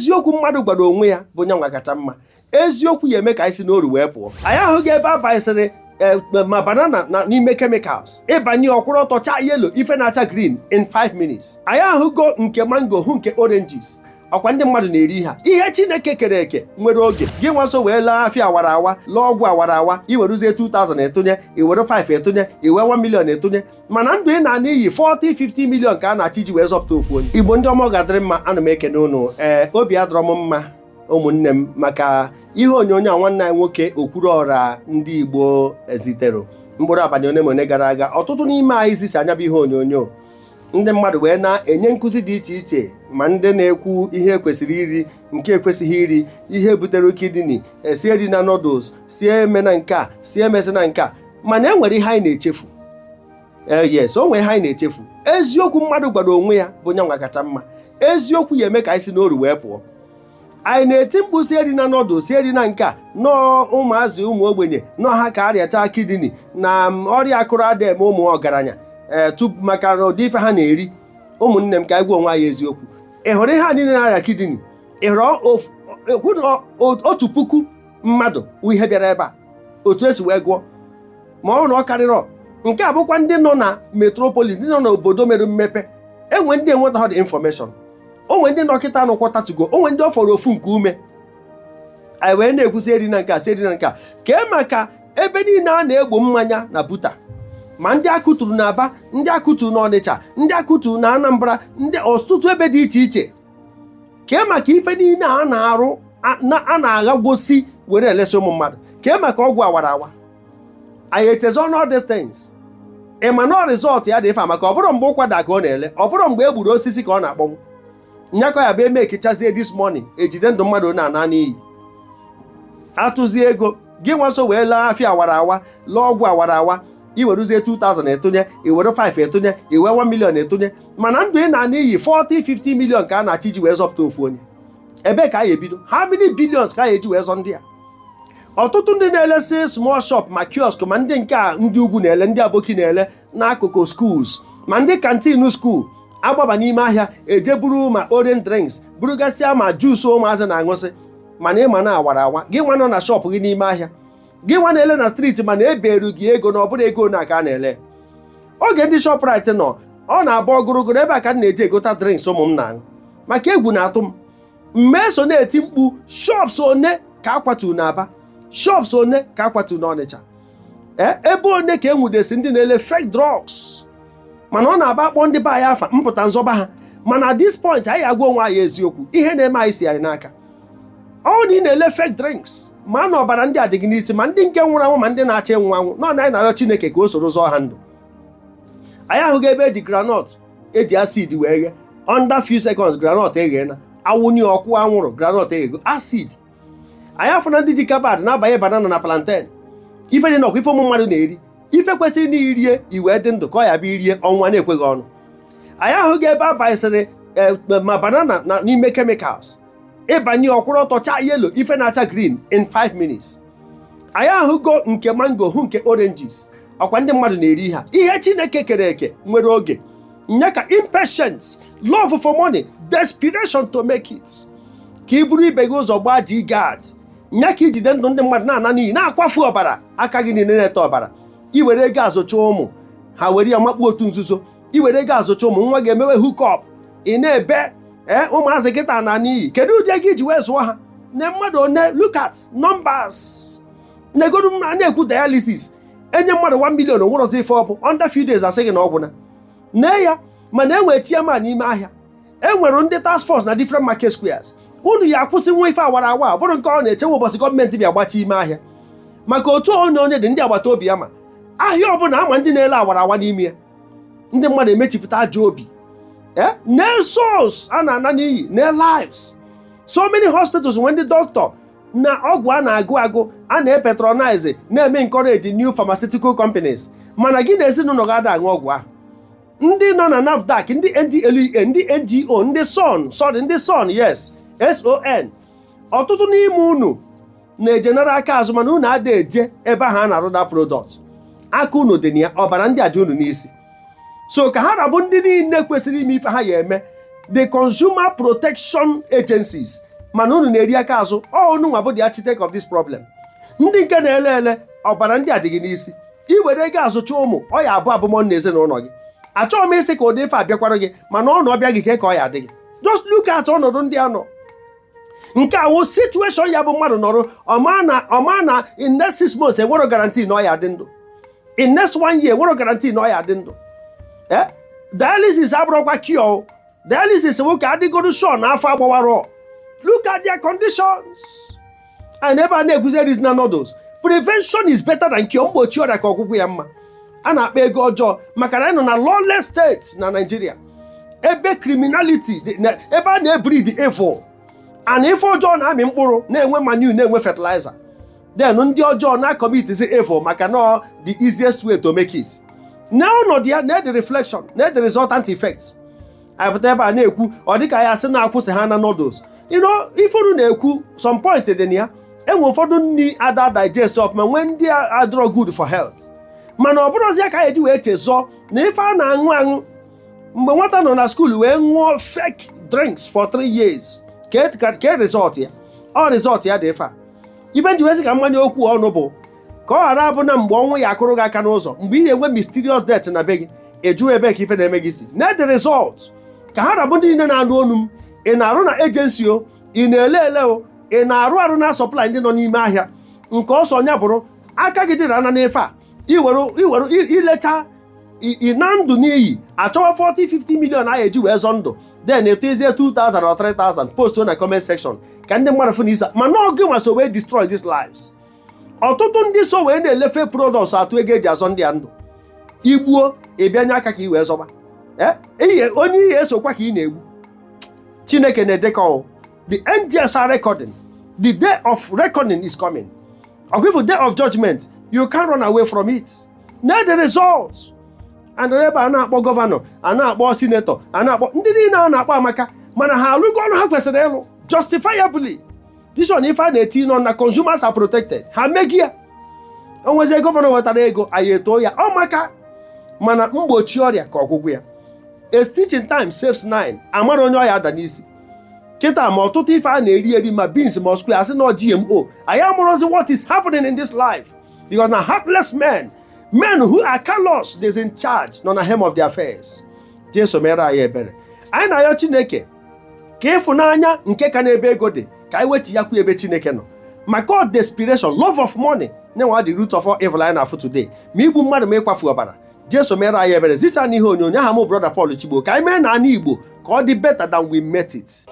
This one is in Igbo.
Eziokwu mmadụ gwara onwe ya bụ nyanwa kacha mma. Eziokwu ya eme ka anyị si n'oru wee pụọ. Anyị ahụghị ebe a banyesịrị ma banana na n'ime chemicals, ịbanye ọkwụrụ ọtọ chaa yellow, ife na-acha green in 5 minutes. Anyị ahụgo nke mango, hụ nke oranges. Ọkwa ndị mmadụ na-eri ha. Ihe Chineke kere eke nwere oge. Gị nwaso wee lee afịa awara awa, lee ọgwụ awara awa, iweruzie 2000 etụnye, iwere 5 etụnye, iwe 1 million etụnye, mana ndụ ị na-ana iyi 40 50 million ka a na-achọ iji wee zọpụta ofu onye. Igbo ndị ọma, ọ ga-adịrị mma. Ana m ekene unu. Ee, obi adọrọ m mma, ụmụnne m, maka ihe onyonyo a nwanne anyị nwoke Okwuluọra ndị Igbo zitere mkpụrụ abalị one ma one gara aga. Ọtụtụ n'ime anyị zisa anya bụ ihe onyonyo, ndị mmadụ wee na-enye nkụzi dị iche iche, ma ndị na-ekwu ihe ekwesịrị iri, nke ekwesịghị iri, ihe butere kidney, esi eri na noodles, sie eme na nke a, sie emezi na nke a. Mana e nwere ihe anyị na-echefu. Ee, yes, o nwere ihe anyị na-echefu. Eziokwu mmadụ gwara onwe ya bụ nyanwa kacha mma. Eziokwu ya eme ka anyị si n'oru wee pụọ. Anyị na-eti mkpu si eri na noodles, si eri na nke a, nọọ ụmụazị, ụmụ ogbenye nọọ ha ka arịacha kidney na ọrịa akụrụ ada eme ụmụ ọgaranya, ee, tupu maka na ụdị ife ha na-eri. Ụmụnne m, ka anyị gwa onwe anyị eziokwu. Ị hụrụ ihe a niile na-arịa kidney? Ị hụrụ 1000 mmadụ ihe bịara ebe a, otu esi wee gụọ, ma ọ na ọ karịrị nke a, bụkwa ndị nọ na metropolis, ndị nọ n'obodo mere mmepe. Enwe ndị enwetaghị the information, onwe ndị nọkịta nọkwọtatugo, onwe ndị ọ fọrọ ofu nke ume. Anyị wee na-ekwusi eri na nke a, si eri na nke a, kee maka ebe niile a na-egbo mmanya na buta, ma ndị akụturu na Aba, ndị akụturu na Ọnịcha, ndị akụturu na Anambra, ndị ọtụtụ ebe dị iche iche. Kee maka ife niile a na-arụ, a na-aghagwosi were elesi ụmụ mmadụ? Kee maka ọgwụ awara awa? Anyị echezọ all these things. Ị ma na result ya dị ife a, maka ọ bụrụ mgbe ụkwada ka ọ na-ele, ọ bụrụ mgbe e gburu osisi ka ọ na-akpọnwụ nyakọ ya bụ eme ekechazie this money, ejide ndụ mmadụ na-ana n'iyi, atụzie ego. Gị nwaso wee lee afịa awara awa, lee ọgwụ awara awa, iweruzie 2000 etụnye, iwere 5 etụnye, iwe 1 million etụnye, mana ndụ ị na-ana iyi 40 50 million ka a na-achọ iji wee zọpụta ofu onye. Ebee ka a ebido? How many billions ka a eji wee zọ ndị a? Ọtụtụ ndị na-elesi small shop, ma kiosk, ma ndị nke a ndị ugwu na-ele, ndị aboki na-ele n'akụkụ schools, ma ndị canteen school, agbaba n'ime ahịa eje buru ma orange drinks, burugasịa ma juice ụmụazị na-aṅụsị, mana ịma na awara awa. Gị nwa nọ na shop gị n'ime ahịa, gị nwa na-ele na street, mana eberu gị ego na ọ bụrụ ego na ka a na-ele. Oge ndị Shoprite nọ, ọ na-abụ ogologo ebe a ka m na-eji egota drinks ụmụ m na-aṅụ, maka egwu na-atụ m. Mmeso na-eti mkpu, shops one ka akwatu n'Aba, shops one ka akwatu n'Ọnịcha, ebe one ka enwudesi ndị na-ele fake drugs, mana ọ na-aba akpọ ndị be anyị afa mpụta nzọba ha. Mana at this point, anyị agwa onwe anyị eziokwu, ihe na-eme anyị si anyị n'aka. Ọ na ị na-ele fake drinks, ma na ọbara ndị a dị gị n'isi, ma ndị nke nwụrụ anwụ, ma ndị na-achọ ịnwụ anwụ nọ na anyị na-arịọ Chineke ka o soro zọọ ha ndụ. Anyị ahụghị ebe eji groundnut eji acid wee ghe. Under few seconds, groundnut eghena, awụnye ọkụ anwụrụ, groundnut eghego acid. Anyị afụ na ndị ji carbide na-abanye banana na plantain, ife dị n'ọkwa, ife ụmụ mmadụ na-eri, ife kwesịrị na irie iwee dị ndụ, ka ọ ya bụ irie ọnwa na-ekweghị ọnụ. Anyị ahụghị ebe a banyesịrị ma banana na n'ime chemicals, ịbanye ọkwụrụ ọtọ chaa yellow, ife na-acha green in 5 minutes. Anyị ahụgo nke mango, hụ nke oranges. Ọkwa ndị mmadụ na-eri ha. Ihe Chineke kere eke nwere oge nya ka impatience, love for money, desperation to make it, ka ị buru ibe gị ụzọ gbaa ji gad nya ka ijide ndụ ndị mmadụ na-ana n'iyi, na-akwafu ọbara aka gị niile na-ete ọbara. Iwere ego azụcha ụmụ ha, were ya makpuo otu nzuzo. Iwere ego azụcha ụmụ nwa ga-emewe hookup, ị na-ebe. Ee, ụmụazị kịta na n'iyi. Kedu ụdị ego iji wee zụọ ha na mmadụ one? Look at numbers negodu. A na-ekwu dialysis, enye mmadụ 1 million, onwerozi ife ọ bụ. Under few days, asị gị na ọgwụ na nee ya. Mana enwere chairman n'ime ahịa, enwere ndị task force na different market squares. Unu ya akwụsị nwa ife awara awa, ọ bụrụ nke ọ na-echewe ụbọchị gọọmenti bịa gbachi ime ahịa, maka otu onye onye dị ndị agbata obi ya, ma ahịa ọbụla ama ndị na-ele awara awa n'ime ya, ndị mmadụ emechipụta ajọ obi. Nee souls a na-ana n'iyi, nee lives. So many hospitals nwee ndị dọkịta na ọgwụ a na-agụ agụ, a na-epatronize, na-eme encourage new pharmaceutical companies, mana gị na ezinụlọ gị ada aṅụ ọgwụ ahụ. Ndị nọ na NAFDAC, ndị NDLEA, ndị NGO, ndị SON, sorry, ndị SON, yes, SON, ọtụtụ n'ime unu na-ejenara aka azụ, mana unu ada eje ebe ahụ a na-arụda product. Aka unu dị na ya, ọbara ndị a dị unu n'isi. So ka ha rabụ ndị niile kwesịrị ime ife ha ya eme, the consumer protection agencies, Mana unu na-eri aka azụ. Ọ unu nwa bụ the architect of this problem. Ndị nke na-ele ele ọbara ndị adịghị n'isi iwere ego azụcha ụmụ ọ ya abụ abụmọ na ezinụlọ gị. Achọghị m ịsị ka ụdị ife abịakwara gị, mana ọ na ọbịa gị ka ọ ya adị gị. Just look at ọnọdụ ndị a nọ. Nke a wụ situation ya bụ mmadụ nọrọ ọma na in next 6 months enwero guarantee na ọ ya adị ndụ, in next one year enwero guarantee na ọ ya adị ndụ. Eh, dialysis abụrụkwa cure. Dialysis bụ ka adịgoro sure na afọ agbawara. Look at their conditions. And ebe a na-ekwuzi erizina noodles. Prevention is better than cure. Mgbochi ọrịa ka ọgwụgwụ ya mma. A na-akpa ego ọjọọ maka na anyị nọ na lawless state na Nigeria, ebe criminality ebe a na-ebreed evil and ife ọjọọ na-amị mkpụrụ, na-enwe manure, na-enwe fertilizer. Then ndị ọjọọ na-commit evil maka na the easiest way to make it. Na ọnọdụ ya na the reflection na the resultant effect anyị pụta ebe a na-ekwu, ọ dịka ya sị na-akwụsị ha na noodles. Ifuru na-ekwu some point dị na ya. Enwe ụfọdụ nri ada digest ọfụma, nwee ndị adịrọ good for health, mana ọ bụrụzi ya ka anyị eji wee chezọọ na ife a na-aṅụ aṅụ. Mgbe nwata nọ na school wee ṅụọ fake drinks for 3 years, ke result ya? Ọ result ya dị ife a. Ife nji wezi ka mmanya okwu ọnụ bụ ka ọ ghara abụ na mgbe ọnwụ ya akụrụ gị aka n'ụzọ, mgbe ị ga-enwe mysterious death na be gị, ejuo ebe ka ife na-eme gị si na the result. Ka ha rabụ ndị niile na-anụ onu m, ị na-arụ na agency o, ị na-ele ele o, ị na-arụ arụ na supply, ndị nọ n'ime ahịa nke ọsọ nya bụrụ aka gị dịrị ana n'ife a, iwere ilecha ị na ndụ n'iyi, achọwa 40 50 million a eji wee zọ ndụ, then etozie 2000 or 3000, post na comment section ka ndị mmadụ fụ na isa. Mana ọ gị nwa so wee destroy these lives. Ọtụtụ ndị so wee na-elefe products atụ ego eji azọ ndị a ndụ. Igbuo ịbịa nye aka ka ị wee zọba. Onye ihe esokwa ka ị na-egbu. Chineke na-edekọ. The angels are recording. The day of reckoning is coming. Ọgwụfụ day of judgment, you can't run away from it. Na the results and ebe a na-akpọ governor, a na-akpọ senator, a na-akpọ ndị niile a na-akpọ amaka, mana ha alụgo ọrụ ha kwesịrị ịlụ justifiably. This one, ife a na-eti nọ na consumers are protected, ha megi ya. O nwezie governor wetara ego anyị etoo ya ọ maka. Mana mgbochi ọrịa ka ọgwụgwụ ya. A stitch in time saves nine. Amara onye ọya ada n'isi kịta. Ma ọtụtụ ife a na-eri eri, ma beans ma square, asị na GMO. Anyị amụrụzi what is happening in this life, because na heartless men, men who are callous is in charge, nọ na helm of the affairs. Jesu mere anyị ebere. Anyị na-ayọ Chineke ka ịfụnanya nke ka n'ebe ego dị ka anyị wetu ya kwu ebe Chineke nọ, maka ọ desperation, love of money nyenwa the root of all evil anyị na-afụ today, ma igbu mmadụ ma ịkwafu ọbara. Jesu mere anyị ebere. Zisa n'ihe onyonyo aha m, Brother Paul Chigbo, ka anyị mee na ana Igbo ka ọ dị better than we met it.